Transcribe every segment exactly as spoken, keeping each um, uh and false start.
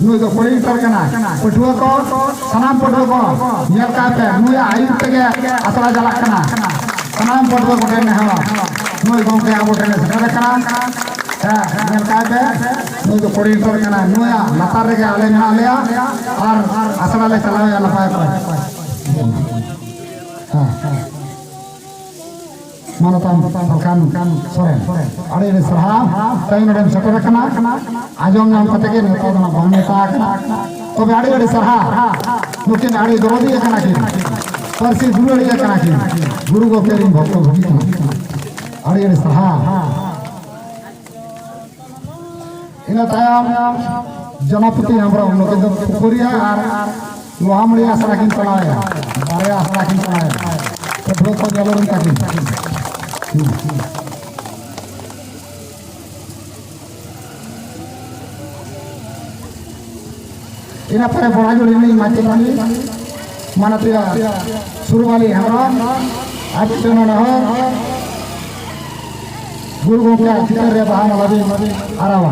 ᱱᱩᱭ ᱫᱚ coordinator ᱠᱟᱱᱟᱭ᱾ ᱯᱟᱹᱴᱷᱩᱣᱟᱹ ᱠᱚ, ᱥᱟᱱᱟᱢ ᱯᱟᱹᱴᱷᱩᱣᱟᱹ ᱠᱚ, ᱧᱮᱞ ᱠᱟᱭ ᱯᱮ, ᱱᱩᱭᱟᱜ ᱟᱹᱭᱩᱨ ᱛᱮᱜᱮ ᱟᱥᱲᱟ ᱪᱟᱞᱟᱜ ᱠᱟᱱᱟ᱾ ᱥᱟᱱᱟᱢ ᱯᱟᱹᱴᱷᱩᱣᱟᱹ ᱠᱚᱴᱷᱮᱱ ᱱᱮᱦᱚᱨ, ᱱᱩᱭ ᱜᱚᱢᱠᱮ ᱟᱵᱚ ᱴᱷᱮᱱᱮ ᱥᱮᱴᱮᱨ ᱟᱠᱟᱱᱟ᱾ ᱦᱮᱸ, ᱧᱮᱞ ᱠᱟᱭ ᱯᱮ, ᱱᱩᱭ ᱫᱚ coordinator ᱠᱟᱱᱟᱭ᱾ ᱱᱩᱭᱟᱜ ᱞᱟᱛᱟᱨ ᱨᱮᱜᱮ ᱟᱞᱮ ᱢᱮᱱᱟᱜ ᱞᱮᱭᱟ ᱟᱨ ᱟᱥᱲᱟ ᱞᱮ ᱪᱟᱞᱟᱣᱮᱫᱼᱟ ᱱᱟᱯᱟᱭ ᱚᱠᱚᱡ᱾ ᱦᱮᱸ, ᱦᱮᱸ᱾ ᱢᱟᱱᱚᱛᱟᱱ ᱥᱟᱞᱠᱷᱟᱱ ᱥᱚᱨᱮᱱ, ᱟᱹᱰᱤ ᱟᱹᱰᱤ ᱥᱟᱨᱦᱟᱣ᱾ ᱛᱮᱦᱮᱧ ᱱᱚᱰᱮᱢ ᱥᱮᱴᱮᱨ ᱟᱠᱟᱱᱟ, ᱟᱸᱡᱚᱢ ᱧᱟᱢ ᱠᱟᱛᱮ ᱜᱮ ᱱᱮᱣᱛᱟ ᱫᱚ ᱱᱟᱜ ᱵᱟᱝ ᱱᱮᱣᱛᱟ ᱟᱠᱟᱱᱟ᱾ ᱛᱚᱵᱮ ᱟᱹᱰᱤ ᱟᱹᱰᱤ ᱥᱟᱨᱦᱟᱣ᱾ ᱱᱩᱠᱤᱱ ᱟᱹᱰᱤ ᱫᱚᱨᱚᱫᱤᱭᱟᱹ ᱠᱟᱱᱟ ᱠᱤᱱ, ᱯᱟᱹᱨᱥᱤ ᱫᱩᱞᱟᱹᱲᱤᱭᱟᱹ ᱠᱟᱱᱟ ᱠᱤᱱ, ᱜᱩᱨᱩ ᱜᱚᱢᱠᱮ ᱨᱤᱱ ᱵᱷᱚᱠᱛᱚ ᱵᱷᱚᱜᱤ ᱠᱟᱱᱟ ᱠᱤᱱ᱾ ᱟᱹᱰᱤ ᱟᱹᱰᱤ ᱥᱟᱨᱦᱟᱣ᱾ ᱤᱱᱟᱹ ᱛᱟᱭᱚᱢ ᱡᱚᱱᱚᱯᱚᱛᱤ ᱦᱮᱢᱵᱨᱚᱢ, ᱱᱩᱠᱤᱱ ᱫᱚ ᱯᱩᱠᱷᱩᱨᱤᱭᱟᱹ ᱟᱨ ᱞᱳᱦᱟᱢᱩᱲᱤ ᱟᱥᱲᱟ ᱠᱤᱱ ᱪᱟᱞᱟᱣᱮᱫᱼᱟ, ᱵᱟᱨᱭᱟ ᱟᱥᱲᱟ ᱠᱤᱱ ᱪᱟᱞᱟᱣᱮᱫᱼᱟ᱾ ᱯᱟᱹᱴᱷᱩᱣᱟᱹ ᱠᱚ ᱧᱮᱞ ᱩᱨᱩᱢ ᱛᱟᱹᱠᱤᱱ᱾ ᱤᱱᱟᱹ ᱯᱚᱨᱮ ᱵᱚᱲᱟᱡᱩᱲᱤ ᱨᱤᱱᱤᱡ ᱢᱟᱪᱮᱛᱟᱹᱱᱤ ᱢᱟᱱᱚᱛᱤᱭᱟᱹ ᱥᱩᱨᱩᱵᱟᱞᱤ ᱦᱮᱢᱵᱨᱚᱢ, ᱟᱡ ᱴᱷᱮᱱ ᱱᱮᱦᱚᱨ, ᱜᱩᱨᱩ ᱜᱚᱢᱠᱮᱭᱟᱜ ᱪᱤᱛᱟᱹᱨ ᱨᱮ ᱵᱟᱦᱟ ᱢᱟᱞᱟ ᱵᱤᱱ ᱟᱨᱟᱣᱟ᱾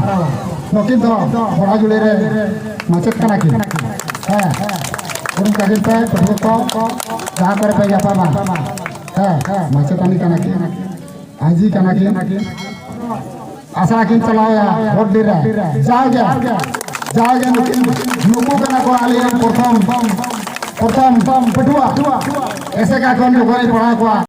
ᱱᱩᱠᱤᱱ ᱫᱚ ᱵᱚᱲᱟᱡᱩᱲᱤ ᱨᱮ ᱢᱟᱪᱮᱛ ᱠᱟᱱᱟ ᱠᱤᱱ᱾ ᱦᱮᱸ, ᱩᱨᱩᱢ ᱠᱟᱹᱠᱤᱱ ᱯᱮ ᱯᱟᱹᱴᱷᱩᱣᱟᱹ ᱠᱚ, ᱡᱟᱦᱟᱸ ᱠᱚᱨᱮ ᱯᱮ ᱧᱟᱯᱟᱢᱟ᱾ ᱦᱮᱸ, ᱢᱟᱪᱮᱛᱟᱹᱱᱤ ᱠᱟᱱᱟ ᱠᱤᱱ, ᱟᱹᱡᱤ ᱠᱟᱱᱟ ᱠᱤᱱ᱾ ᱟᱥᱲᱟ ᱠᱤᱱ ᱪᱟᱞᱟᱣᱮᱫᱼᱟ ᱵᱷᱳᱴᱰᱤ ᱨᱮ᱾ ᱡᱟᱣᱜᱮ, ᱡᱟᱣᱜᱮ ᱱᱩᱠᱤᱱ, ᱱᱩᱠᱩ ᱠᱟᱱᱟ ᱠᱚ ᱟᱞᱮ ᱨᱮᱱ ᱯᱨᱚᱛᱷᱚᱢ, ᱯᱨᱚᱛᱷᱚᱢ ᱯᱟᱹᱴᱷᱩᱣᱟᱹ᱾ ᱮᱥᱮᱠᱟ ᱠᱷᱚᱱ ᱡᱚᱠᱷᱚᱱ ᱤᱧ ᱯᱟᱲᱦᱟᱣ ᱠᱚᱣᱟ,